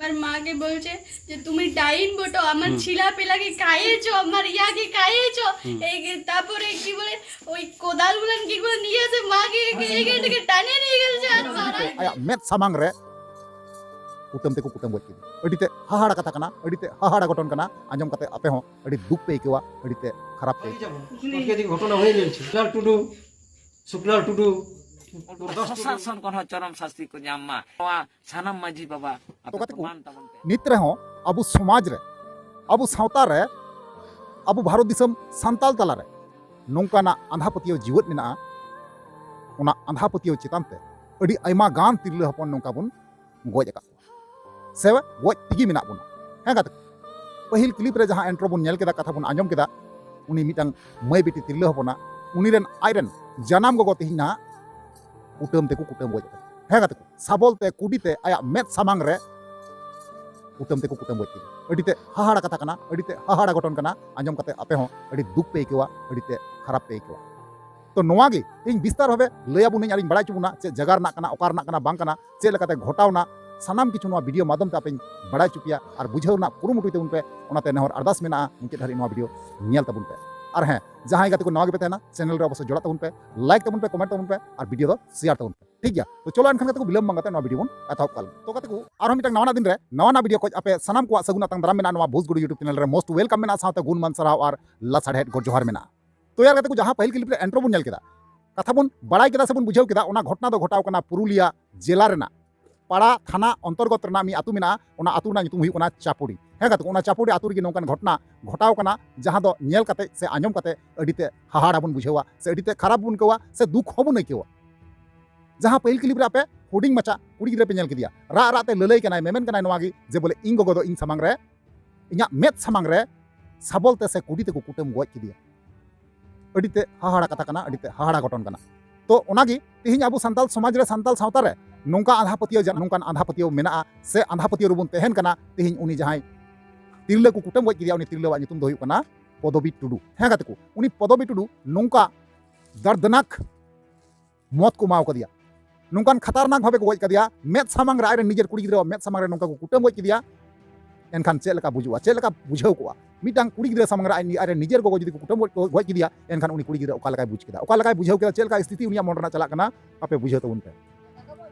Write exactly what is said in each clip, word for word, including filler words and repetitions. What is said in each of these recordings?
আর মাকে বলছে যে, "তুমি ডাইন বটো, আমার হুম। ছিলা পিলাকে খাইয়েছো, আমার ইয়াকে খাইয়েছো।" হুম। এই যে, তারপরে কি বলে, ওই কোদাল বলেন কি বলে নিয়ে আসে, মাকে এই গেট থেকে টানিয়ে নিয়ে গেছে আর মারা। ᱟᱭᱟᱜ ᱢᱮᱫ ᱥᱟᱢᱟᱝ ᱨᱮ ᱠᱩᱴᱟᱹᱢ ᱛᱮᱠᱚ ᱠᱩᱴᱟᱹᱢ ᱜᱚᱡ ᱠᱮᱫᱮᱭᱟ᱾ ᱟᱹᱰᱤ ᱛᱮ ᱦᱟᱦᱟᱲᱟ ᱠᱟᱛᱷᱟ ᱠᱟᱱᱟ, ᱟᱹᱰᱤ ᱛᱮ ᱦᱟᱦᱟᱲᱟ ᱜᱷᱚᱴᱚᱱ ᱠᱟᱱᱟ᱾ ᱟᱸᱡᱚᱢ ᱠᱟᱛᱮ ᱟᱯᱮ ᱦᱚᱸ ᱟᱹᱰᱤ ᱫᱩᱠ ᱯᱮ ᱟᱹᱭᱠᱟᱹᱣᱟ, ᱟᱹᱰᱤ ᱛᱮ ᱠᱷᱟᱨᱟᱯ ᱯᱮ ᱟᱹᱭᱠᱟᱹᱣᱟ᱾ ᱚᱱᱠᱟ ᱜᱮ ᱜᱷᱚᱴᱚᱱᱟ ᱦᱩᱭ ᱞᱮᱱ ᱥᱩᱠᱞᱟᱞ ᱴᱩᱰᱩ, ᱥᱩᱠᱞᱟᱞ ᱴᱩᱰᱩ, ᱯᱨᱚᱥᱟᱥᱚᱱ ᱠᱷᱚᱱ ᱦᱚᱸ ᱪᱚᱨᱚᱢ ᱥᱟᱥᱛᱤ ᱠᱚ ᱧᱟᱢ ᱢᱟ᱾ ᱱᱚᱣᱟ ᱥᱟᱱᱟᱢ ᱢᱟᱹᱡᱷᱤ ᱵᱟᱵᱟ ᱟᱯᱮ ᱛᱚ ᱜᱟᱛᱮ ᱠᱚ, ᱯᱨᱚᱢᱟᱱ ᱛᱟᱵᱚᱱ ᱯᱮ᱾ ᱱᱤᱛ ᱨᱮᱦᱚᱸ ᱟᱵᱚ ᱥᱚᱢᱟᱡᱽ ᱨᱮ, ᱟᱵᱚ ᱥᱟᱶᱛᱟ ᱨᱮ, ᱟᱵᱚ ᱵᱷᱟᱨᱚᱛ ᱫᱤᱥᱚᱢ ᱥᱟᱱᱛᱟᱞ ᱛᱟᱞᱟᱨᱮ ᱱᱚᱝᱠᱟᱱᱟᱜ ᱟᱸᱫᱷᱟ ᱯᱟᱹᱛᱭᱟᱹᱣ ᱡᱤᱣᱮᱫ ᱢᱮᱱᱟᱜᱼᱟ᱾ ᱚᱱᱟ ᱟᱸᱫᱷᱟ ᱯᱟᱹᱛᱭᱟᱹᱣ ᱪᱮᱛᱟᱱ ᱛᱮ ᱟᱹᱰᱤ ᱟᱭᱢᱟ ᱜᱟᱱ ᱛᱤᱨᱞᱟᱹ ᱦᱚᱯᱚᱱ ᱱᱚᱝᱠᱟ ᱵᱚᱱ ᱜᱚᱡ ᱟᱠᱟᱫ ᱠᱚᱣᱟ ᱥᱮ ᱜᱚᱡ ᱛᱮᱜᱮ ᱢᱮᱱᱟᱜ ᱵᱚᱱᱟ᱾ ᱦᱮᱸ ᱜᱟᱛᱮ ᱠᱚ, ᱯᱟᱹᱦᱤᱞ ᱠᱞᱤᱯ ᱨᱮ ᱡᱟᱦᱟᱸ ᱤᱱᱴᱨᱳ ᱵᱚᱱ ᱧᱮᱞ ᱠᱮᱫᱟ, ᱠᱟᱛᱷᱟ ᱵᱚᱱ ᱟᱸᱡᱚᱢ ᱠᱮᱫᱟ, ᱩᱱᱤ ᱢᱤᱫᱴᱟᱝ ᱢᱟᱹᱭ ᱵᱤᱴᱤ ᱛᱤᱨᱞᱟᱹ ᱦᱚᱯᱚᱱᱟᱜ, ᱩᱱᱤ ᱨᱮᱱ ᱟᱡ ᱨᱮᱱ ᱡᱟᱱᱟᱢ ᱜᱚᱜᱚ ᱛᱮᱦᱮᱧ ᱱᱟᱦᱟᱜ ᱠᱩᱴᱟᱹᱢ ᱛᱮᱠᱚ ᱠᱩᱴᱟᱹᱢ ᱜᱚᱡ ᱟᱠᱟᱫᱟ᱾ ᱦᱮᱸ ᱜᱟᱛᱮ ᱠᱚ, ᱥᱟᱵᱚᱞ ᱛᱮ ᱠᱩᱰᱤ ᱛᱮ ᱟᱭᱟᱜ ᱢᱮᱫ ᱥᱟᱢᱟᱝ ᱨᱮ ᱠᱩᱴᱟᱹᱢ ᱛᱮᱠᱚ ᱠᱩᱴᱟᱹᱢ ᱜᱚᱡ ᱠᱮᱫᱟ᱾ ᱟᱹᱰᱤ ᱛᱮ ᱦᱟᱦᱟᱲᱟ ᱠᱟᱛᱷᱟ ᱠᱟᱱᱟ, ᱟᱹᱰᱤ ᱛᱮ ᱦᱟᱦᱟᱲᱟ ᱜᱷᱚᱴᱚᱱ ᱠᱟᱱᱟ᱾ ᱟᱸᱡᱚᱢ ᱠᱟᱛᱮ ᱟᱯᱮ ᱦᱚᱸ ᱟᱹᱰᱤ ᱫᱩᱠ ᱯᱮ ᱟᱹᱭᱠᱟᱹᱣᱟ, ᱟᱹᱰᱤ ᱛᱮ ᱠᱷᱟᱨᱟᱯ ᱯᱮ ᱟᱹᱭᱠᱟᱹᱣᱟ᱾ ᱛᱚ ᱱᱚᱣᱟ ᱜᱮ ᱛᱮᱦᱮᱧ ᱵᱤᱥᱛᱟᱨ ᱵᱷᱟᱵᱮ ᱞᱟᱹᱭ ᱟᱵᱚᱱᱟᱹᱧ ᱟᱨᱤᱧ ᱵᱟᱲᱟᱭ ᱦᱚᱪᱚ ᱵᱚᱱᱟ, ᱪᱮᱫ ᱡᱟᱭᱜᱟ ᱨᱮᱱᱟᱜ ᱠᱟᱱᱟ, ᱚᱠᱟ ᱨᱮᱱᱟᱜ ᱠᱟᱱᱟ, ᱵᱟᱝ ᱠᱟᱱᱟ, ᱪᱮᱫ ᱞᱮᱠᱟᱛᱮ ᱜᱷᱚᱴᱟᱣᱱᱟ, ᱥᱟᱱᱟᱢ ᱠᱤᱪᱷᱩ ᱱᱚᱣᱟ ᱵᱷᱤᱰᱤᱭᱳ ᱢᱟᱫᱽᱫᱷᱚᱢ ᱛᱮ ᱟᱯᱮᱧ ᱵᱟᱲᱟᱭ ᱦᱚᱪᱚ ᱯᱮᱭᱟ ᱟᱨ ᱵᱩᱡᱷᱟᱹᱣ ᱨᱮᱱᱟᱜ ᱠᱩᱨᱩᱢᱩᱴᱩᱭ ᱛᱟᱵᱚᱱ ᱯᱮ᱾ ᱚᱱᱟᱛᱮ ᱱᱮᱦᱚᱨ ᱟᱨᱫᱟᱥ ᱢᱮᱱᱟᱜᱼᱟ, ᱢᱩᱪᱟᱹᱫ ᱫᱷᱟᱹᱨᱤᱡ ᱱᱚᱣᱟ ᱵᱷᱤᱰᱤᱭᱳ ᱧᱮᱞ ᱛᱟᱵᱚᱱ ᱯᱮ᱾ ᱟᱨ ᱦᱮᱸ, ᱡᱟᱦᱟᱸᱭ ᱜᱟᱛᱮ ᱠᱚ ᱱᱟᱣᱟ ᱜᱮᱯᱮ ᱛᱟᱦᱮᱱᱟ, ᱪᱮᱱᱮᱞ ᱨᱮ ᱚᱵᱚᱥᱥᱳᱭ ᱡᱚᱲᱟᱜ ᱛᱟᱵᱚᱱ ᱯᱮ, ᱞᱟᱭᱤᱠ ᱛᱟᱵᱚᱱ ᱯᱮ, ᱠᱚᱢᱮᱱᱴ ᱛᱟᱵᱚᱱ ᱯᱮ ᱟᱨ ᱵᱷᱤᱰᱤᱭᱳ ᱫᱚ ᱥᱮᱭᱟᱨ ᱛᱟᱵᱚᱱ ᱯᱮ᱾ ᱴᱷᱤᱠ ᱜᱮᱭᱟ, ᱛᱚ ᱪᱚᱞᱚ ᱮᱱᱠᱷᱟᱱ ᱜᱟᱛᱮ ᱠᱚ, ᱵᱤᱞᱚᱢ ᱵᱟᱝ ᱠᱟᱛᱮ ᱱᱚᱣᱟ ᱵᱷᱤᱰᱤᱭᱳ ᱵᱚᱱ ᱮᱛᱚᱦᱚᱵ ᱠᱟᱜ ᱞᱮᱜᱮ᱾ ᱛᱚ ᱜᱟᱛᱮ ᱠᱚ, ᱟᱨᱦᱚᱸ ᱢᱤᱫᱴᱟᱝ ᱱᱟᱣᱟᱱᱟᱜ ᱫᱤᱱ ᱨᱮ ᱱᱟᱣᱟᱱᱟᱜ ᱵᱷᱤᱰᱤᱭᱳ ᱠᱷᱚᱡ ᱟᱯᱮ ᱥᱟᱱᱟᱢ ᱠᱚᱣᱟᱜ ᱥᱟᱹᱜᱩᱱ ᱟᱛᱟᱝ ᱫᱟᱨᱟᱢ ᱢᱮᱱᱟᱜᱼᱟ᱾ ᱱᱚᱣᱟ ᱵᱷᱳᱡᱽᱜᱩᱰᱩ YouTube ᱪᱮᱱᱮᱞ ᱨᱮ most welcome ᱢᱮᱱᱟᱜᱼᱟ, ᱥᱟᱶᱛᱮ ᱜᱩᱱ ᱢᱟᱱ ᱥᱟᱨᱦᱟᱣ ᱟᱨ ᱞᱟᱥᱟᱲᱦᱮᱫ ᱜᱚᱰ ᱡᱚᱦᱟᱨ ᱢᱮᱱᱟᱜᱼᱟ᱾ ᱛᱚ ᱭᱟᱨ ᱜᱟᱛᱮ ᱠᱚ, ᱡᱟᱦᱟᱸ ᱯᱟᱹᱦᱤᱞ ᱠᱞᱤᱯ ᱨᱮ ᱤᱱᱴᱨᱳ ᱵᱚᱱ ᱧᱮᱞ ᱠᱮᱫᱟ, ᱠᱟᱛᱷᱟ ᱵᱚᱱ ᱵᱟᱲᱟᱭ ᱠᱮᱫᱟ ᱥᱮ ᱵᱚᱱ ᱵᱩᱡᱷᱟᱹᱣ ᱠᱮᱫᱟ, ᱚᱱᱟ ᱜᱷᱚᱴᱚᱱᱟ ᱫᱚ ᱜᱷᱚᱴᱟᱣ ᱠᱟᱱᱟ ᱯᱩᱨᱩᱞᱤᱭᱟ ᱡᱮᱞᱟ ᱨᱮᱱᱟᱜ ᱯᱟᱲᱟ ᱛᱷᱟᱱᱟ ᱚᱱᱛᱚᱨᱜᱚᱛ ᱨᱮᱱᱟᱜ ᱢᱤᱫ ᱟᱹᱛᱩ ᱢᱮᱱᱟᱜᱼᱟ᱾ ᱚᱱᱟ ᱟᱹᱛᱩ ᱨᱮᱱᱟᱜ ᱧᱩᱛᱩᱢ ᱦᱩᱭᱩᱜ ᱠᱟᱱᱟ ᱪᱟᱯᱩᱰᱤ᱾ ᱦᱮᱸ ᱜᱟᱛᱮ ᱠᱚ, ᱚᱱᱟ ᱪᱟᱯᱩᱰᱤ ᱟᱹᱛᱩ ᱨᱮᱜᱮ ᱱᱚᱝᱠᱟᱱ ᱜᱷᱚᱴᱚᱱᱟ ᱜᱷᱚᱴᱟᱣ ᱠᱟᱱᱟ, ᱡᱟᱦᱟᱸ ᱫᱚ ᱧᱮᱞ ᱠᱟᱛᱮ ᱥᱮ ᱟᱸᱡᱚᱢ ᱠᱟᱛᱮ ᱟᱹᱰᱤ ᱛᱮ ᱦᱟᱦᱟᱲᱟ ᱵᱚᱱ ᱵᱩᱡᱷᱟᱹᱣᱟ ᱥᱮ ᱟᱹᱰᱤ ᱛᱮ ᱠᱷᱟᱨᱟᱯ ᱵᱚᱱ ᱟᱹᱭᱠᱟᱹᱣᱟ ᱥᱮ ᱫᱩᱠ ᱦᱚᱸᱵᱚᱱ ᱟᱹᱭᱠᱟᱹᱣᱟ᱾ ᱡᱟᱦᱟᱸ ᱯᱟᱹᱦᱤᱞ ᱠᱞᱤᱯ ᱨᱮ ᱟᱯᱮ ᱦᱩᱰᱤᱧ ᱢᱟᱪᱷᱟ ᱠᱩᱲᱤ ᱜᱤᱫᱽᱨᱟᱹ ᱯᱮ ᱧᱮᱞ ᱠᱮᱫᱮᱭᱟ, ᱨᱟᱜ ᱨᱟᱜ ᱛᱮ ᱞᱟᱹᱞᱟᱹᱭ ᱠᱟᱱᱟᱭ, ᱢᱮᱢᱮᱱ ᱠᱟᱱᱟᱭ ᱱᱚᱣᱟ ᱜᱮ ᱡᱮ ᱵᱚᱞᱮ, "ᱤᱧ ᱜᱚᱜᱚ ᱫᱚ ᱤᱧ ᱥᱟᱢᱟᱝ ᱨᱮ, ᱤᱧᱟᱹᱜ ᱢᱮᱫ ᱥᱟᱢᱟᱝ ᱨᱮ ᱥᱟᱵᱚᱞ ᱛᱮ ᱥᱮ ᱠᱩᱰᱤ ᱛᱮᱠᱚ ᱠᱩᱴᱟᱹᱢ ᱜᱚᱡ ᱠᱮᱫᱮᱭᱟ᱾" ᱟᱹᱰᱤ ᱛᱮ ᱦᱟᱦᱟᱲᱟ ᱠᱟᱛᱷᱟ ᱠᱟᱱᱟ, ᱟᱹᱰᱤ ᱛᱮ ᱦᱟᱦᱟᱲᱟ ᱜᱷᱚᱴᱚᱱ ᱠᱟᱱᱟ᱾ ᱛᱚ ᱚᱱᱟ ᱜᱮ ᱛᱮᱦᱮᱧ ᱟᱵᱚ ᱥᱟᱱᱛᱟᱞ ᱥᱚᱢᱟᱡᱽ ᱨᱮ, ᱥᱟᱱᱛᱟᱞ ᱥᱟᱶᱛᱟ ᱨᱮ ᱱᱚᱝᱠᱟ ᱟᱸᱫᱷᱟ ᱯᱟᱹᱛᱭᱟᱹᱣ ᱡᱟ-, ᱱᱚᱝᱠᱟᱱ ᱟᱸᱫᱷᱟ ᱯᱟᱹᱛᱭᱟᱹᱣ ᱢᱮᱱᱟᱜᱼᱟ ᱥᱮ ᱟᱸᱫᱷᱟ ᱯᱟᱹᱛᱭᱟᱹᱣ ᱨᱮᱵᱚᱱ ᱛᱟᱦᱮᱱ ᱠᱟᱱᱟ᱾ ᱛᱮᱦᱮᱧ ᱩᱱᱤ ᱡᱟᱦᱟᱸᱭ ᱛᱤᱨᱞᱟᱹ ᱠᱚ ᱠᱩᱴᱟᱹᱢ ᱜᱚᱡ ᱠᱮᱫᱮᱭᱟ, ᱩᱱᱤ ᱛᱤᱨᱞᱟᱹᱣᱟᱜ ᱧᱩᱛᱩᱢ ᱫᱚ ᱦᱩᱭᱩᱜ ᱠᱟᱱᱟ ᱯᱚᱫᱚᱵᱤ ᱴᱩᱰᱩ᱾ ᱦᱮᱸ ᱜᱟᱛᱮ ᱠᱚ, ᱩᱱᱤ ᱯᱚᱫᱚᱵᱤ ᱴᱩᱰᱩ ᱱᱚᱝᱠᱟ ᱫᱟᱨᱫᱽᱱᱟᱠ ᱢᱚᱛ ᱠᱚ ᱮᱢᱟᱣ ᱠᱟᱫᱮᱭᱟ᱾ ᱱᱚᱝᱠᱟᱱ ᱠᱷᱟᱛᱟᱨᱱᱟᱠ ᱵᱷᱟᱵᱮ ᱠᱚ ᱜᱚᱡ ᱠᱟᱫᱮᱭᱟ, ᱢᱮᱫ ᱥᱟᱢᱟᱝ ᱨᱮ, ᱟᱡᱨᱮᱱ ᱱᱤᱡᱮᱨ ᱠᱩᱲᱤ ᱜᱤᱫᱽᱨᱟᱹᱣᱟᱜ ᱢᱮᱫ ᱥᱟᱢᱟᱝ ᱨᱮ ᱱᱚᱝᱠᱟ ᱠᱚ ᱠᱩᱴᱟᱹᱢ ᱜᱚᱡ ᱠᱮᱫᱮᱭᱟ, ᱮᱱᱠᱷᱟᱱ ᱪᱮᱫ ᱞᱮᱠᱟ ᱵᱩᱡᱩᱜᱼᱟ? ᱪᱮᱫ ᱞᱮᱠᱟ ᱵᱩᱡᱷᱟᱹᱣ ᱠᱚᱜᱼᱟ? ᱢᱤᱫᱴᱟᱝ ᱠᱩᱲᱤ ᱜᱤᱫᱽᱨᱟᱹ ᱥᱟᱢᱟᱝ ᱨᱮ ᱟᱡ, ᱟᱡᱨᱮᱱ ᱱᱤᱡᱮᱨ ᱜᱚᱜᱚ ᱡᱩᱫᱤ ᱠᱚ ᱠᱩᱴᱟᱹᱢ ᱜᱚᱡ, ᱜᱚᱡ ᱠᱮᱫᱮᱭᱟ, ᱮᱱᱠᱷᱟᱱ ᱩᱱᱤ ᱠᱩᱲᱤ ᱜᱤᱫᱽᱨᱟᱹ ᱚᱠᱟ ᱞᱮᱠᱟᱭ ᱵᱩᱡᱽ ᱠᱮᱫᱟ, ᱚᱠᱟ ᱞᱮᱠᱟᱭ ᱵᱩᱡᱷᱟᱹᱣ ᱠᱮᱫᱟ, ᱪᱮᱫ ᱞᱮᱠᱟ ᱥᱛᱷᱤᱛᱤ ᱩᱱᱤᱭᱟᱜ ᱢᱚᱱ ᱨᱮᱱᱟᱜ ᱪᱟᱞᱟᱜ ᱠᱟᱱᱟ, ᱟᱯᱮ ᱵᱩᱡᱷᱟᱹᱣ ᱛᱟᱵᱚᱱ ᱯᱮ᱾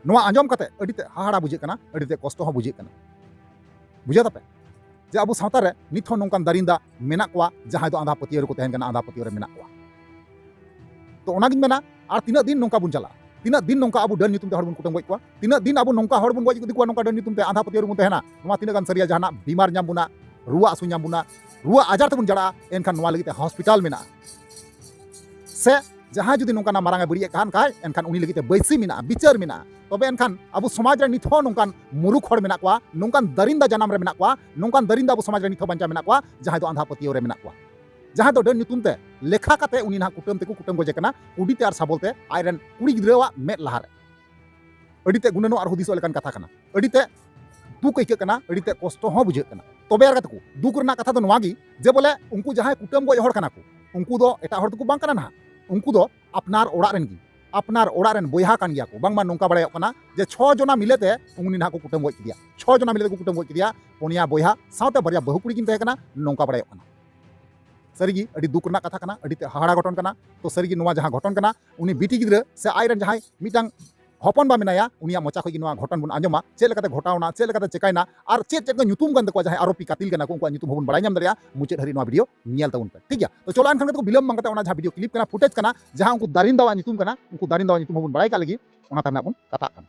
ᱱᱚᱣᱟ ᱟᱸᱡᱚᱢ ᱠᱟᱛᱮ ᱟᱹᱰᱤ ᱛᱮ ᱦᱟᱦᱟᱲᱟ ᱵᱩᱡᱷᱟᱹᱜ ᱠᱟᱱᱟ, ᱟᱹᱰᱤ ᱛᱮ ᱠᱚᱥᱴᱚ ᱦᱚᱸ ᱵᱩᱡᱷᱟᱹᱜ ᱠᱟᱱᱟ᱾ ᱵᱩᱡᱷᱟᱹᱣ ᱛᱟᱯᱮ? ᱡᱮ ᱟᱵᱚ ᱥᱟᱶᱛᱟ ᱨᱮ ᱱᱤᱛ ᱦᱚᱸ ᱱᱚᱝᱠᱟᱱ ᱫᱟᱨᱤᱱᱫᱟ ᱢᱮᱱᱟᱜ ᱠᱚᱣᱟ, ᱡᱟᱦᱟᱸᱭ ᱫᱚ ᱟᱸᱫᱷᱟ ᱯᱟᱹᱛᱭᱟᱹᱣ ᱨᱮᱠᱚ ᱛᱟᱦᱮᱱ ᱠᱟᱱᱟ, ᱟᱸᱫᱷᱟ ᱯᱟᱹᱛᱭᱟᱹᱣ ᱨᱮ ᱢᱮᱱᱟᱜ ᱠᱚᱣᱟ᱾ ᱛᱚ ᱚᱱᱟᱜᱤᱧ ᱢᱮᱱᱟ, ᱟᱨ ᱛᱤᱱᱟᱹᱜ ᱫᱤᱱ ᱱᱚᱝᱠᱟ ᱵᱚᱱ ᱪᱟᱞᱟᱜᱼᱟ? ᱛᱤᱱᱟᱹᱜ ᱫᱤᱱ ᱱᱚᱝᱠᱟ ᱟᱵᱚ ᱰᱟᱹᱱ ᱧᱩᱛᱩᱢ ᱛᱮ ᱦᱚᱲ ᱵᱚᱱ ᱠᱩᱴᱟᱹᱢ ᱜᱚᱡ ᱠᱚᱣᱟ? ᱛᱤᱱᱟᱹᱜ ᱫᱤᱱ ᱟᱵᱚ ᱱᱚᱝᱠᱟ ᱦᱚᱲ ᱵᱚᱱ ᱜᱚᱡ ᱤᱫᱤ ᱠᱚᱣᱟ ᱱᱚᱝᱠᱟ ᱰᱟᱹᱱ ᱧᱩᱛᱩᱢ ᱛᱮ? ᱟᱸᱫᱷᱟ ᱯᱟᱹᱛᱭᱟᱹᱣ ᱨᱮᱵᱚᱱ ᱛᱟᱦᱮᱱᱟ? ᱱᱚᱣᱟ ᱛᱤᱱᱟᱹᱜ ᱜᱟᱱ ᱥᱟᱹᱨᱤᱭᱟ? ᱡᱟᱦᱟᱱᱟᱜ ᱵᱤᱢᱟᱨ ᱧᱟᱢ ᱵᱚᱱᱟ, ᱨᱩᱣᱟᱹ ᱦᱟᱹᱥᱩ ᱧᱟᱢ ᱵᱚᱱᱟ, ᱨᱩᱣᱟᱹ ᱟᱡᱟᱨ ᱛᱮᱵᱚᱱ ᱡᱟᱲᱟᱜᱼᱟ, ᱮᱱᱠᱷᱟᱱ ᱱᱚᱣᱟ ᱞᱟᱹᱜᱤᱫ ᱛᱮ ᱦᱚᱥᱯᱤᱴᱟᱞ ᱢᱮᱱᱟᱜᱼᱟ᱾ ᱥᱮ ᱡᱟᱦᱟᱸᱭ ᱡᱩᱫᱤ ᱱᱚᱝᱠᱟᱱᱟᱜ ᱢᱟᱨᱟᱝ ᱮ ᱵᱟᱹᱲᱤᱡ ᱮᱫ ᱠᱟᱱ ᱠᱷᱟᱡ, ᱮᱱᱠᱷᱟᱱ ᱩᱱᱤ ᱞᱟᱹᱜᱤᱫ ᱛᱮ ᱵᱟᱹᱭᱥᱤ ᱢᱮᱱᱟᱜᱼᱟ, ᱵᱤᱪᱟᱹᱨ ᱢᱮᱱᱟᱜᱼᱟ᱾ ᱛᱚᱵᱮ ᱮᱱᱠᱷᱟᱱ ᱟᱵᱚ ᱥᱚᱢᱟᱡᱽ ᱨᱮ ᱱᱤᱛ ᱦᱚᱸ ᱱᱚᱝᱠᱟᱱ ᱢᱩᱨᱩᱠᱷ ᱦᱚᱲ ᱢᱮᱱᱟᱜ ᱠᱚᱣᱟ, ᱱᱚᱝᱠᱟᱱ ᱫᱟᱨᱤᱱᱫᱟ ᱡᱟᱱᱟᱢ ᱨᱮ ᱢᱮᱱᱟᱜ ᱠᱚᱣᱟ, ᱱᱚᱝᱠᱟᱱ ᱫᱟᱨᱤᱱᱫᱟ ᱟᱵᱚ ᱥᱚᱢᱟᱡᱽ ᱨᱮ ᱱᱤᱛ ᱦᱚᱸ ᱵᱟᱧᱪᱟᱣ ᱢᱮᱱᱟᱜ ᱠᱚᱣᱟ, ᱡᱟᱦᱟᱸᱭ ᱫᱚ ᱟᱸᱫᱷᱟ ᱯᱟᱹᱛᱭᱟᱹᱣ ᱨᱮ ᱢᱮᱱᱟᱜ ᱠᱚᱣᱟ, ᱡᱟᱦᱟᱸᱭ ᱫᱚ ᱰᱟᱹᱱ ᱧᱩᱛᱩᱢ ᱛᱮ ᱞᱮᱠᱷᱟ ᱠᱟᱛᱮ ᱩᱱᱤ ᱱᱟᱦᱟᱜ ᱠᱩᱴᱟᱹᱢ ᱛᱮᱠᱚ ᱠᱩᱴᱟᱹᱢ ᱜᱚᱡᱮ ᱠᱟᱱᱟ, ᱠᱩᱰᱤ ᱛᱮ ᱟᱨ ᱥᱟᱵᱚᱞ ᱛᱮ ᱟᱡᱨᱮᱱ ᱠᱩᱲᱤ ᱜᱤᱫᱽᱨᱟᱹᱣᱟᱜ ᱢᱮᱫ ᱞᱟᱦᱟ ᱨᱮ᱾ ᱟᱹᱰᱤ ᱛᱮ ᱜᱩᱱᱟᱹᱱᱚᱜ ᱟᱨ ᱦᱩᱫᱤᱥᱚᱜ ᱞᱮᱠᱟᱱ ᱠᱟᱛᱷᱟ ᱠᱟᱱᱟ᱾ ᱟᱹᱰᱤ ᱛᱮ ᱫᱩᱠ ᱟᱹᱭᱠᱟᱹᱜ ᱠᱟᱱᱟ, ᱟᱹᱰᱤ ᱛᱮ ᱠᱚᱥᱴᱚ ᱦᱚᱸ ᱵᱩᱡᱷᱟᱹᱜ ᱠᱟᱱᱟ᱾ ᱛᱚᱵᱮ ᱟᱨ ᱜᱟᱛᱮ ᱠᱚ, ᱫᱩᱠ ᱨᱮᱱᱟᱜ ᱠᱟᱛᱷᱟ ᱫᱚ ᱱᱚᱣᱟ ᱜᱮ ᱡᱮ ᱵᱚᱞᱮ ᱩᱱᱠᱩ ᱡᱟᱦᱟᱸᱭ ᱠᱩᱴᱟᱹᱢ ᱜᱚᱡ ᱦᱚᱲ ᱠᱟᱱᱟ ᱠᱚ, ᱩᱱᱠᱩ ᱫᱚ ᱮᱴᱟᱜ ᱦᱚᱲ ᱫᱚᱠᱚ ᱵᱟᱝ ᱠᱟᱱᱟ ᱱᱟᱦᱟᱜ, ᱩᱱᱠᱩ ᱫᱚ ᱟᱯᱱᱟᱨ ᱚᱲᱟᱜ ᱨᱮᱱ ᱜᱮ, ᱟᱯᱱᱟᱨ ᱚᱲᱟᱜ ᱨᱮᱱ ᱵᱚᱭᱦᱟ ᱠᱟᱱ ᱜᱮᱭᱟ ᱠᱚ᱾ ᱵᱟᱝᱢᱟ ᱱᱚᱝᱠᱟ ᱵᱟᱲᱟᱭᱚᱜ ᱠᱟᱱᱟ ᱡᱮ ᱪᱷᱚ ᱡᱚᱱᱟ ᱢᱤᱞᱮ ᱛᱮ ᱩᱱᱤ ᱱᱟᱦᱟᱜ ᱠᱚ ᱠᱩᱴᱟᱹᱢ ᱜᱚᱡ ᱠᱮᱫᱮᱭᱟ, ᱪᱷᱚ ᱡᱚᱱᱟ ᱢᱤᱞᱮ ᱛᱮᱠᱚ ᱠᱩᱴᱟᱹᱢ ᱜᱚᱡ ᱠᱮᱫᱮᱭᱟ, ᱯᱩᱱᱭᱟ ᱵᱚᱭᱦᱟ ᱥᱟᱶᱛᱮ ᱵᱟᱨᱭᱟ ᱵᱟᱹᱦᱩ ᱠᱩᱲᱤ ᱠᱤᱱ ᱛᱟᱦᱮᱸ ᱠᱟᱱᱟ, ᱱᱚᱝᱠᱟ ᱵᱟᱲᱟᱭᱚᱜ ᱠᱟᱱᱟ᱾ ᱥᱟᱹᱨᱤᱜᱮ ᱟᱹᱰᱤ ᱫᱩᱠ ᱨᱮᱱᱟᱜ ᱠᱟᱛᱷᱟ ᱠᱟᱱᱟ, ᱟᱹᱰᱤ ᱛᱮ ᱦᱟᱦᱟᱲᱟ ᱜᱷᱚᱴᱚᱱ ᱠᱟᱱᱟ᱾ ᱛᱚ ᱥᱟᱹᱨᱤᱜᱮ ᱱᱚᱣᱟ ᱡᱟᱦᱟᱸ ᱜᱷᱚᱴᱚᱱ ᱠᱟᱱᱟ, ᱩᱱᱤ ᱵᱤᱴᱤ ᱜᱤᱫᱽᱨᱟᱹ ᱥᱮ ᱟᱡᱨᱮᱱ ᱡᱟᱦᱟᱸᱭ ᱢᱤᱫᱴᱟᱝ ᱦᱚᱯᱚᱱ ᱵᱟ ᱢᱮᱱᱟᱭᱟ, ᱩᱱᱤᱭᱟᱜ ᱢᱚᱪᱟ ᱠᱷᱚᱱ ᱜᱮ ᱱᱚᱣᱟ ᱜᱷᱚᱴᱚᱱ ᱵᱚᱱ ᱟᱸᱡᱚᱢᱟ, ᱪᱮᱫ ᱞᱮᱠᱟᱛᱮ ᱜᱷᱚᱴᱟᱣᱱᱟ, ᱪᱮᱫ ᱞᱮᱠᱟᱛᱮ ᱪᱮᱠᱟᱭᱱᱟ, ᱟᱨ ᱪᱮᱫ ᱪᱮᱫ ᱠᱚ ᱧᱩᱛᱩᱢ ᱠᱟᱱ ᱛᱟᱠᱚᱣᱟ ᱡᱟᱦᱟᱸᱭ ᱟᱨᱳᱯᱤ ᱠᱟᱛᱤᱞ ᱠᱟᱱᱟ ᱠᱚ, ᱩᱱᱠᱩᱣᱟᱜ ᱧᱩᱛᱩᱢ ᱦᱚᱸᱵᱚᱱ ᱵᱟᱲᱟᱭ ᱧᱟᱢ ᱫᱟᱲᱮᱭᱟᱜᱼᱟ ᱢᱩᱪᱟᱹᱫ ᱦᱟᱹᱨᱤᱡ ᱱᱚᱣᱟ ᱵᱷᱤᱰᱤᱭᱳ ᱧᱮᱞ ᱛᱟᱵᱚᱱ ᱯᱮ, ᱴᱷᱤᱠ ᱜᱮᱭᱟ? ᱛᱚ ᱪᱚᱞᱚ ᱮᱱᱠᱷᱟᱱ ᱠᱟᱛᱮ ᱠᱚ ᱵᱤᱞᱚᱢ ᱵᱟᱝ ᱠᱟᱛᱮ ᱚᱱᱟ ᱡᱟᱦᱟᱸ ᱵᱷᱤᱰᱤᱭᱳ ᱠᱞᱤᱯ ᱠᱟᱱᱟ, ᱯᱷᱩᱴᱮᱡᱽ ᱠᱟᱱᱟ, ᱡᱟᱦᱟᱸ ᱩᱱᱠᱩ ᱫᱟᱨᱤᱱ ᱫᱟᱣᱟᱜ ᱧᱩᱛᱩᱢ ᱠᱟᱱᱟ, ᱩᱱᱠᱩ ᱫᱟᱨᱤᱱ ᱫᱟᱣᱟᱜ ᱧᱩᱛᱩᱢ ᱦᱚᱸᱵᱚᱱ ᱵᱟᱲᱟᱭ ᱠᱟᱜ ᱞᱟᱹᱜᱤᱫ, ᱚᱱᱟ ᱛᱟᱭᱚᱢ ᱦᱟᱸᱜ ᱵᱚᱱ ᱠᱟᱛᱷᱟᱜ ᱠᱟᱱᱟ᱾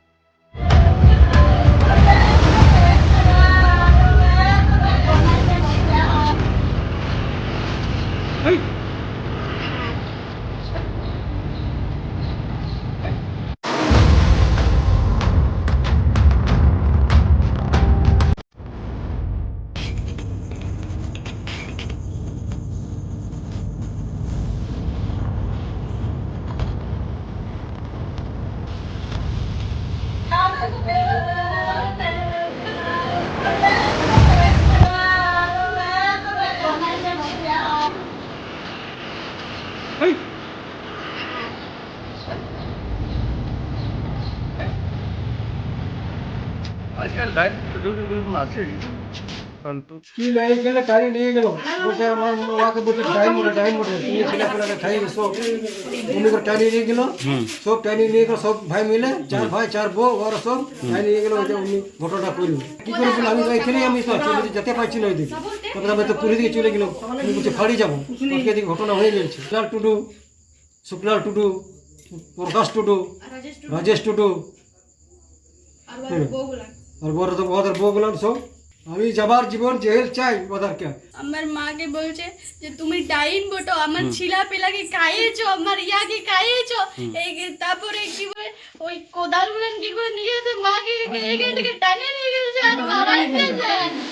কি লেগে গেলে টানি নিয়ে গেল। বলছে, "আমার ওকে বলছে, টাইম বটে, টাইম বটে।" তুমি ছেলে পেলে টাইম সব, উনি করে টানি নিয়ে গেল। সব টানি নিয়ে গেল, সব ভাই মিলে, চার ভাই, চার বউ, ওরা সব টানি নিয়ে গেল। ওই যে উনি ঘটনা করলো। কি করে বলে, "আমি তো এখানেই, আমি তো চলে যেতে পারছি না ওইদিকে।" তারপরে আমি তো পুলিশ দিকে চলে গেলাম। উনি বলছে, "ফাঁড়ি যাবো।" আজকে এদিকে ঘটনা হয়ে গেছে। লাল টুডু, শুক্লাল টুডু, প্রকাশ টুডু, রাজেশ টুডু। রাজেশ টুডু। আর ওদের হুম। বউগুলা। আর বড় তো ওদের বউগুলান সব। আমি যাবার জীবন জেল চাই ওদেরকে। আমার মাকে বলছে যে, "তুমি ডাইন বটো, আমার হুম। ছিলা পিলাকে খাইয়েছো, আমার ইয়াকে খাইয়েছো।" হুম। এই যে তারপরে কি বলে, ওই কোদাল গুলান কি করে নিয়ে যেতে মাকে এখান থেকে টানে নিয়ে গেছে আর মারা গেছে।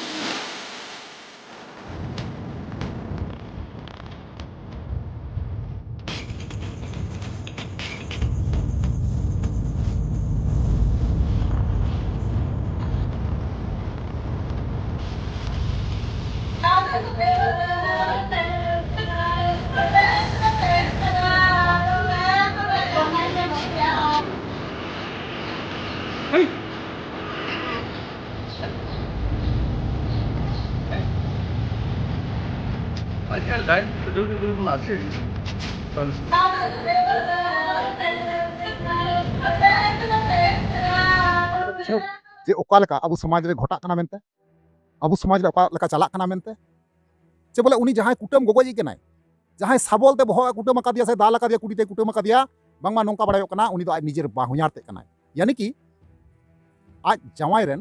ᱟᱪᱪᱷᱟ, ᱞᱟᱭᱤᱱ ᱫᱩ ᱫᱩ ᱫᱩ ᱢᱟ ᱟᱪᱪᱷᱟ᱾ ᱡᱮ ᱚᱠᱟ ᱞᱮᱠᱟ ᱟᱵᱚ ᱥᱚᱢᱟᱡᱽ ᱨᱮ ᱜᱷᱚᱴᱟᱜ ᱠᱟᱱᱟ ᱢᱮᱱᱛᱮ, ᱟᱵᱚ ᱥᱚᱢᱟᱡᱽ ᱨᱮ ᱚᱠᱟ ᱞᱮᱠᱟ ᱪᱟᱞᱟᱜ ᱠᱟᱱᱟ ᱢᱮᱱᱛᱮ, ᱪᱮ ᱵᱚᱞᱮ ᱩᱱᱤ ᱡᱟᱦᱟᱸᱭ ᱠᱩᱴᱟᱹᱢ ᱜᱚᱜᱚᱡᱮ ᱠᱟᱱᱟᱭ, ᱡᱟᱦᱟᱸᱭ ᱥᱟᱵᱚᱞ ᱛᱮ ᱵᱚᱦᱚᱜ ᱮ ᱠᱩᱴᱟᱹᱢ ᱟᱠᱟᱫᱮᱭᱟ ᱥᱮ ᱫᱟᱞ ᱟᱠᱟᱫᱮᱭᱟ, ᱠᱩᱰᱤ ᱛᱮ ᱠᱩᱴᱟᱹᱢ ᱟᱠᱟᱫᱮᱭᱟ, ᱵᱟᱝᱢᱟ ᱱᱚᱝᱠᱟ ᱵᱟᱲᱟᱭᱚᱜ ᱠᱟᱱᱟ, ᱩᱱᱤ ᱫᱚ ᱟᱡ ᱱᱤᱡᱮᱨ ᱵᱟᱦᱚᱧᱦᱟᱨ ᱛᱮᱫ ᱠᱟᱱᱟᱭ, ᱭᱟᱱᱤ ᱠᱤ ᱟᱡ ᱡᱟᱶᱟᱭ ᱨᱮᱱ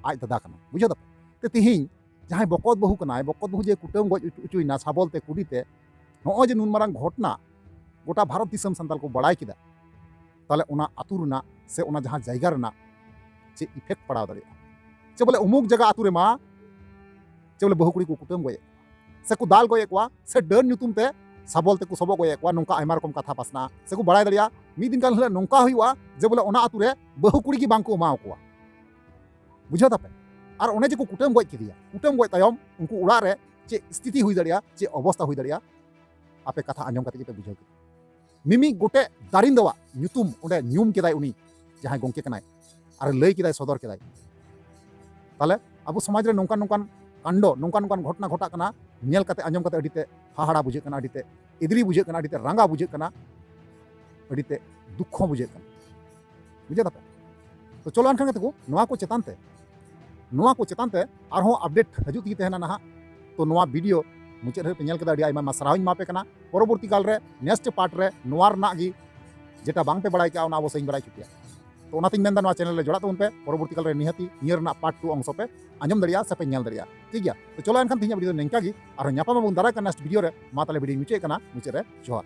ᱟᱡ ᱫᱟᱫᱟ ᱠᱟᱱᱟᱭ᱾ ᱵᱩᱡᱷᱟᱹᱣ ᱫᱟᱯᱮ? ᱛᱮ ᱛᱤᱦᱤᱧ ᱡᱟᱦᱟᱸᱭ ᱵᱚᱠᱚᱛ ᱵᱟᱹᱦᱩ ᱠᱟᱱᱟᱭ, ᱵᱚᱠᱚᱛ ᱵᱟᱹᱦᱩ ᱡᱮ ᱠᱩᱴᱟᱹᱢ ᱜᱚᱡ ᱦᱚᱪᱚᱭᱮᱱᱟ ᱥᱟᱵᱚᱞ ᱛᱮ, ᱠᱩᱰᱤ ᱛᱮ, ᱱᱚᱜᱼᱚᱭ ᱡᱮ ᱱᱩᱱ ᱢᱟᱨᱟᱝ ᱜᱷᱚᱴᱱᱟ ᱜᱚᱴᱟ ᱵᱷᱟᱨᱚᱛ ᱫᱤᱥᱚᱢ ᱥᱟᱱᱛᱟᱲ ᱠᱚ ᱵᱟᱲᱟᱭ ᱠᱮᱫᱟ, ᱛᱟᱦᱞᱮ ᱚᱱᱟ ᱟᱹᱛᱩ ᱨᱮᱱᱟᱜ ᱥᱮ ᱚᱱᱟ ᱡᱟᱦᱟᱸ ᱡᱟᱭᱜᱟ ᱨᱮᱱᱟᱜ ᱪᱮᱫ effect ᱯᱟᱲᱟᱣ ᱫᱟᱲᱮᱭᱟᱜᱼᱟ? ᱪᱮ ᱵᱚᱞᱮ ᱩᱢᱩᱠ ᱡᱟᱭᱜᱟ ᱟᱹᱛᱩ ᱨᱮᱢᱟ ᱪᱮ ᱵᱚᱞᱮ ᱵᱟᱹᱦᱩ ᱠᱩᱲᱤ ᱠᱚ ᱠᱩᱴᱟᱹᱢ ᱜᱚᱡ ᱮᱫ ᱠᱚᱣᱟ, ᱥᱮ ᱠᱚ ᱫᱟᱞ ᱜᱚᱡ ᱮᱫ ᱠᱚᱣᱟ, ᱥᱮ ᱰᱟᱹᱱ ᱧᱩᱛᱩᱢ ᱛᱮ ᱥᱟᱵᱚᱞ ᱛᱮᱠᱚ ᱥᱚᱵᱚᱜ ᱜᱚᱡ ᱮᱫ ᱠᱚᱣᱟ, ᱱᱚᱝᱠᱟ ᱟᱭᱢᱟ ᱨᱚᱠᱚᱢ ᱠᱟᱛᱷᱟ ᱯᱟᱥᱱᱟᱜᱼᱟ᱾ ᱥᱮ ᱠᱚ ᱵᱟᱲᱟᱭ ᱫᱟᱲᱮᱭᱟᱜᱼᱟ, ᱢᱤᱫ ᱫᱤᱱ ᱠᱟᱞ ᱦᱤᱞᱳᱜ ᱱᱚᱝᱠᱟ ᱦᱩᱭᱩᱜᱼᱟ ᱡᱮ ᱵᱚᱞᱮ ᱚᱱᱟ ᱟᱹᱛᱩ ᱨᱮ ᱵᱟᱹᱦᱩ ᱠᱩᱲᱤ ᱜᱮ ᱵᱟᱝ ᱠᱚ ᱮᱢᱟᱣ ᱠᱚᱣᱟ᱾ ᱵᱩᱡᱷᱟᱹᱣ ᱛᱟᱯᱮ? ᱟᱨ ᱚᱱᱮ ᱡᱮ ᱠᱚ ᱠᱩᱴᱟᱹᱢ ᱜᱚᱡ ᱠᱮᱫᱮᱭᱟ, ᱠᱩᱴᱟᱹᱢ ᱜᱚᱡ ᱛᱟᱭᱚᱢ ᱩᱱᱠᱩ ᱚᱲᱟᱜ ᱨᱮ ᱪᱮᱫ ᱥᱛᱷᱤᱛᱤ ᱦᱩᱭ ᱫᱟᱲᱮᱭᱟᱜᱼᱟ, ᱪᱮᱫ ᱚᱵᱚᱥᱛᱟ ᱦᱩᱭ ᱫᱟᱲᱮᱭᱟᱜᱼᱟ, ᱟᱯᱮ ᱠᱟᱛᱷᱟ ᱟᱸᱡᱚᱢ ᱠᱟᱛᱮ ᱜᱮᱯᱮ ᱵᱩᱡᱷᱟᱹᱣ ᱠᱮᱫᱟ᱾ ᱢᱤᱢᱤᱫ ᱜᱚᱴᱮᱡ ᱫᱟᱨᱤᱱᱫᱟᱣᱟᱜ ᱧᱩᱛᱩᱢ ᱚᱸᱰᱮ ᱧᱩᱢ ᱠᱮᱫᱟᱭ ᱩᱱᱤ ᱡᱟᱦᱟᱸᱭ ᱜᱚᱢᱠᱮ ᱠᱟᱱᱟᱭ, ᱟᱨ ᱞᱟᱹᱭ ᱠᱮᱫᱟᱭ, ᱥᱚᱫᱚᱨ ᱠᱮᱫᱟᱭ᱾ ᱛᱟᱦᱚᱞᱮ ᱟᱵᱚ ᱥᱚᱢᱟᱡᱽ ᱨᱮ ᱱᱚᱝᱠᱟᱱ ᱱᱚᱝᱠᱟᱱ ᱠᱟᱱᱰᱚ, ᱱᱚᱝᱠᱟᱱ ᱱᱚᱝᱠᱟᱱ ᱜᱷᱚᱴᱚᱱᱟ ᱜᱷᱚᱴᱟᱜ ᱠᱟᱱᱟ, ᱧᱮᱞ ᱠᱟᱛᱮ, ᱟᱸᱡᱚᱢ ᱠᱟᱛᱮ ᱟᱹᱰᱤ ᱛᱮ ᱦᱟᱦᱟᱲᱟ ᱵᱩᱡᱷᱟᱹᱜ ᱠᱟᱱᱟ, ᱟᱹᱰᱤ ᱛᱮ ᱮᱫᱽᱨᱤ ᱵᱩᱡᱷᱟᱹᱜ ᱠᱟᱱᱟ, ᱟᱹᱰᱤ ᱛᱮ ᱨᱟᱸᱜᱟᱣ ᱵᱩᱡᱷᱟᱹᱜ ᱠᱟᱱᱟ, ᱟᱹᱰᱤ ᱛᱮ ᱫᱩᱠᱠᱷᱚ ᱵᱩᱡᱷᱟᱹᱜ ᱠᱟᱱᱟ᱾ ᱵᱩᱡᱷᱟᱹᱣ ᱫᱟᱯᱮ? ᱛᱚ ᱪᱚᱞᱚ ᱮᱱᱠᱷᱟᱱ ᱜᱟᱛᱮ ᱠᱚ, ᱱᱚᱣᱟ ᱠᱚ ᱪᱮᱛᱟᱱ ᱛᱮ, ᱱᱚᱣᱟ ᱠᱚ ᱪᱮᱛᱟᱱ ᱛᱮ ᱟᱨᱦᱚᱸ ᱟᱯᱰᱮᱴ ᱦᱤᱡᱩᱜ ᱛᱮᱜᱮ ᱛᱟᱦᱮᱱᱟ ᱱᱟᱦᱟᱜ᱾ ᱛᱚ ᱱᱚᱣᱟ ᱵᱷᱤᱰᱤᱭᱳ ᱢᱩᱪᱟᱹᱫ ᱦᱟᱹᱵᱤᱡ ᱯᱮ ᱧᱮᱞ ᱠᱮᱫᱟ, ᱟᱹᱰᱤ ᱟᱭᱢᱟ ᱟᱭᱢᱟ ᱥᱟᱨᱦᱟᱣᱤᱧ ᱮᱢᱟ ᱯᱮ ᱠᱟᱱᱟ᱾ ᱯᱚᱨᱚᱵᱚᱨᱛᱤ ᱠᱟᱞ ᱨᱮ ᱱᱮᱠᱥᱴ ᱯᱟᱨᱴ ᱨᱮ ᱱᱚᱣᱟ ᱨᱮᱱᱟᱜ ᱜᱮ ᱡᱮᱴᱟ ᱵᱟᱝ ᱯᱮ ᱵᱟᱲᱟᱭ ᱠᱟᱜᱼᱟ, ᱚᱱᱟ ᱚᱵᱚᱥᱥᱳᱭ ᱤᱧ ᱵᱟᱲᱟᱭ ᱦᱚᱪᱚ ᱯᱮᱭᱟ᱾ ᱛᱚ ᱚᱱᱟᱛᱤᱧ ᱢᱮᱱᱫᱟ, ᱱᱚᱣᱟ ᱪᱮᱱᱮᱞ ᱨᱮ ᱡᱚᱲᱟᱜ ᱛᱟᱵᱚᱱ ᱯᱮ, ᱯᱚᱨᱚᱵᱚᱨᱛᱤ ᱠᱟᱞ ᱨᱮ ᱱᱤᱦᱟᱹᱛᱤ ᱱᱤᱭᱟᱹ ᱨᱮᱱᱟᱜ ᱯᱟᱨᱴ ᱴᱩ ᱚᱝᱥᱚ ᱯᱮ ᱟᱸᱡᱚᱢ ᱫᱟᱲᱮᱭᱟᱜᱼᱟ ᱥᱮ ᱯᱮ ᱧᱮᱞ ᱫᱟᱲᱮᱭᱟᱜᱼᱟ᱾ ᱴᱷᱤᱠ ᱜᱮᱭᱟ, ᱛᱚ ᱪᱚᱞᱚ ᱮᱱᱠᱷᱟᱱ ᱛᱮᱦᱮᱧᱟᱜ ᱵᱷᱤᱰᱤᱭᱳ ᱫᱚ ᱱᱤᱝᱠᱟ ᱜᱮ, ᱟᱨᱦᱚᱸ ᱧᱟᱯᱟᱢ ᱟᱵᱚᱱ ᱫᱟᱨᱟᱭ ᱠᱟᱱ ᱱᱮᱠᱥᱴ ᱵᱷᱤᱰᱤᱭᱳ ᱨᱮ᱾ ᱢᱟ ᱛᱟᱦᱚᱞᱮ ᱵᱷᱤᱰᱤᱭᱳᱧ ᱢᱩᱪᱟᱹᱫ ᱠᱟᱱᱟ, ᱢᱩᱪᱟᱹᱫ ᱨᱮ ᱡᱚᱦᱟᱨ᱾